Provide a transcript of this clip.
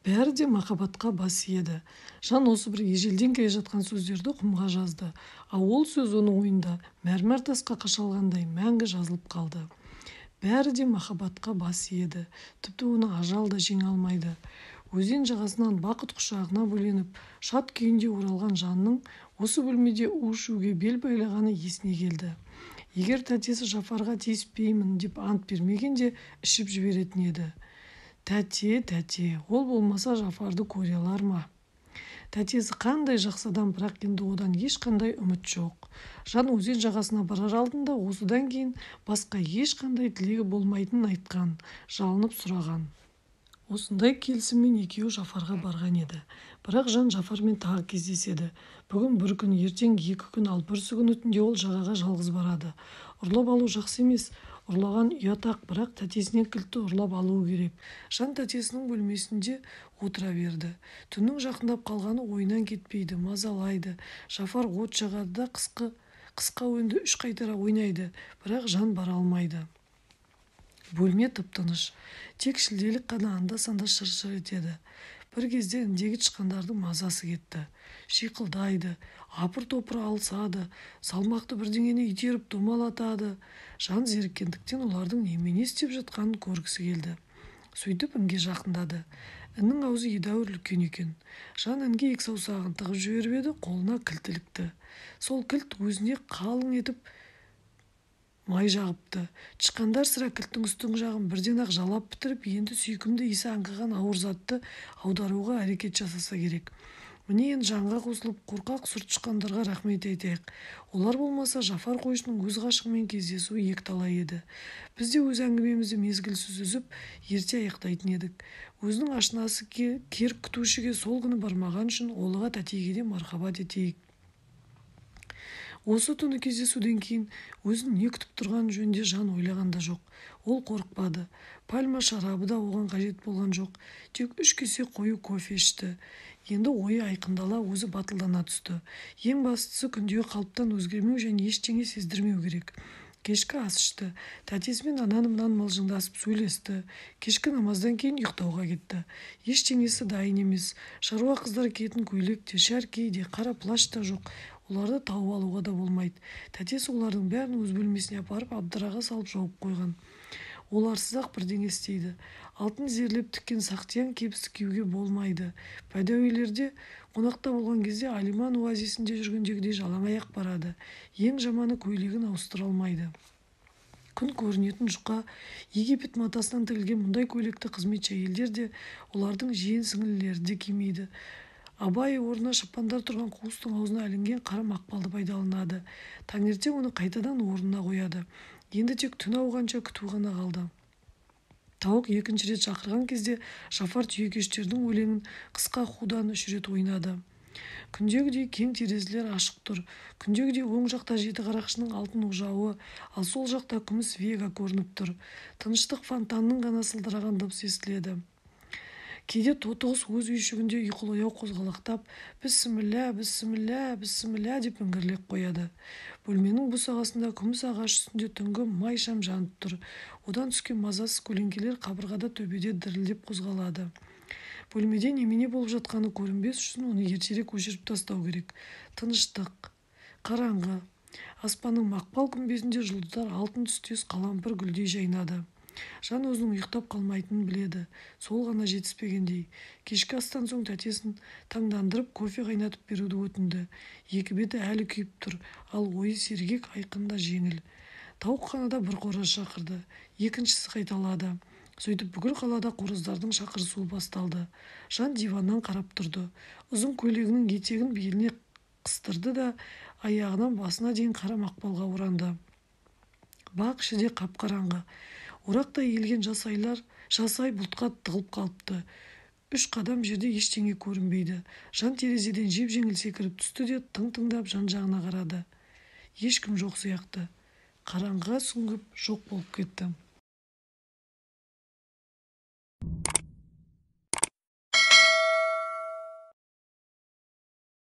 Бәрі де махаббатқа бас иеді. Жан осы бір ежелден келе жатқан сөздерді құмға жазды. Ал ол сөз оның ойында мәрмәр тасқа қашалғандай мәңгі жазылып қалды. Бәрі де махаббатқа бас иеді. Тіпті оны ажал да жеңе алмайды. Өзен жағасынан бақыт құшағына бөленіп, шат күйінде оралған Жанның осы бөлмеде у ішуге бел байлағаны есіне келді. Егер тәтесі Жафарға тиіспеймін деп ант бермегенде, ішіп жіберетін еді. Тәте, тәте, ол болмаса Жафарды көре алар ма? Тәтесі қандай жақсы адам, бірақ енді одан ешқандай үміт жоқ. Жан өзен жағасына барар алдында осыдан кейін басқа ешқандай тілегі болмайтынын айтқан, жалынып сұраған. Осындай келісіммен екеуі Жафарға барған еді. Бірақ Жан Жафармен тағы кездеседі. Бүгін бір күн, ертең 2 күн, ал бүрсігүні түнде ол жағаға жалғыз барады. Ұрлап алу жақсы емес, ұрлаған ұят-ақ, бірақ тәтесінен кілтті ұрлап алуы керек. Жан тәтесінің бөлмесінде отыра берді. Түннің жақындап қалғаны ойынан кетпейді, мазалайды. Жафар от жағады да қысқа ойынды 3 қайтара ойнайды, бірақ Жан бара алмайды. Бөлме тып-тыныш. Тек шілделік қана анда-санда шыр-шыр етеді. Бір кезде індегі тышқандардың мазасы кетті. Шиқылдайды, апыр-топыр алысады, салмақты бірдеңені итеріп домалатады. Жан зеріккендіктен олардың немене істеп жатқанын көргісі келді. Сөйтіп інге жақындады. Іннің аузы едәуір үлкен екен. Жан інге 2 саусағын тығып жіберіп еді, қолына кілт ілікті. Сол кілт өзіне қалың етіп май жағыпты. Тышқандар сірә кілттің үстіңгі жағын бірден-ақ жалап бітіріп, енді сүйкімді иісі аңқыған ауыр затты аударуға әрекет жасаса керек. Міне енді Жанға қосылып, қорқақ сұр тышқандарға рахмет айтайық. Олар болмаса Жафар қойшының өз ғашығымен кездесуі екіталай еді. Біз де өз әңгімемізді мезгілсіз үзіп, ерте аяқтайтын едік. Өзінің ашынасы керік күтушіге сол күні бармаған үшін Олыға тәтейге де мархабат етейік. Осы түні кездесуден кейін өзін не күтіп тұрғаны жөнінде Жан ойлаған да жоқ. Ол қорықпады. Пальма шарабы да оған қажет болған жоқ. Тек 3 кесе қою кофе ішті. Енді ойы айқындала, өзі батылдана түсті. Ең бастысы күндегі қалыптан өзгермеу және ештеңе сездірмеу керек. Кешкі ас ішті. Тәтесімен ананы-мынаны мылжыңдасып сөйлесті. Кешкі намаздан кейін ұйықтауға кетті. Ештеңесі дайын емес. Шаруа қыздар киетін көйлек те, шәркей де, қара плащ та жоқ. Оларды тауып алуға да болмайды. Тәтесі олардың бәрін өз бөлмесіне апарып, абдыраға салып жауып қойған. Оларсыз-ақ бірдеңе істейді. Алтын зерлеп тіккен сақтиян кебісті киюге болмайды. Бәдәуилерде қонақта болған кезде Алиман оазисінде жүргендегідей жалаң аяқ барады. Ең жаманы көйлегін ауыстыра алмайды. Күн көрінетін жұқа Египет матасынан тігілген мұндай көйлекті қызметші әйелдер де, олардың жиен сіңлілері де кимейді. Абай орнына шапандар тұрған қуыстың аузына ілінген қара мақпалды пайдаланады. Таңертең оны қайтадан орнына қояды. Енді тек түн ауғанша күту ғана қалды. Тауық екінші рет шақырған кезде Жафар түйекештердің өлеңін қысқа худан 3 рет ойнады. Күндегідей кең терезелер ашық тұр. Күндегідей оң жақта жеті қарақшының алтын ожауы, ал сол жақта күміс вега көрініп тұр. Тыныштық фонтанның ғана сылдыраған дыбысы естіледі. Кейде тотығыз өз үйшігінде ұйқылы-ояу қозғалақтап, «Бісміллә, бісміллә, бісміллә» деп міңгірлеп қояды. Бөлменің босағасында күміс ағаш үстінде түнгі май шам жанып тұр. Одан түскен мазасыз көлеңкелер қабырғада төбеде дірілдеп қозғалады. Бөлмеде немене болып жатқаны көрінбес үшін оны ертерек өшіріп тастау керек. Тыныштық, қараңғы. Аспанның мақпал күмбезінде жұлдыздар алтын түстес қалампыр гүлдей жайнады. Жан өзінің ұйықтап қалмайтынын біледі. Сол ғана жетіспегендей. Кешкі астан соң тәтесін таңдандырып кофе қайнатып беруді өтінді. Екі беті әлі күйіп тұр, ал ойы сергек, айқын да жеңіл. Тауықханада бір қораз шақырды, екіншісі қайталады. Сөйтіп бүкіл қалада қораздардың шақырысуы басталды. Жан диваннан қарап тұрды. Ұзын көйлегінің етегін беліне қыстырды да аяғынан басына дейін қара мақпалға оранды. Бақ іші де қап-қараңғы. Орақтай иілген жасай бұлтқа тығылып қалыпты. 3 қадам жерде ештеңе көрінбейді. Жан терезеден жеп-жеңіл секіріп түсті де тың-тыңдап жан-жағына қарады. Ешкім жоқ сияқты. Қараңғыға сүңгіп жоқ болып кетті.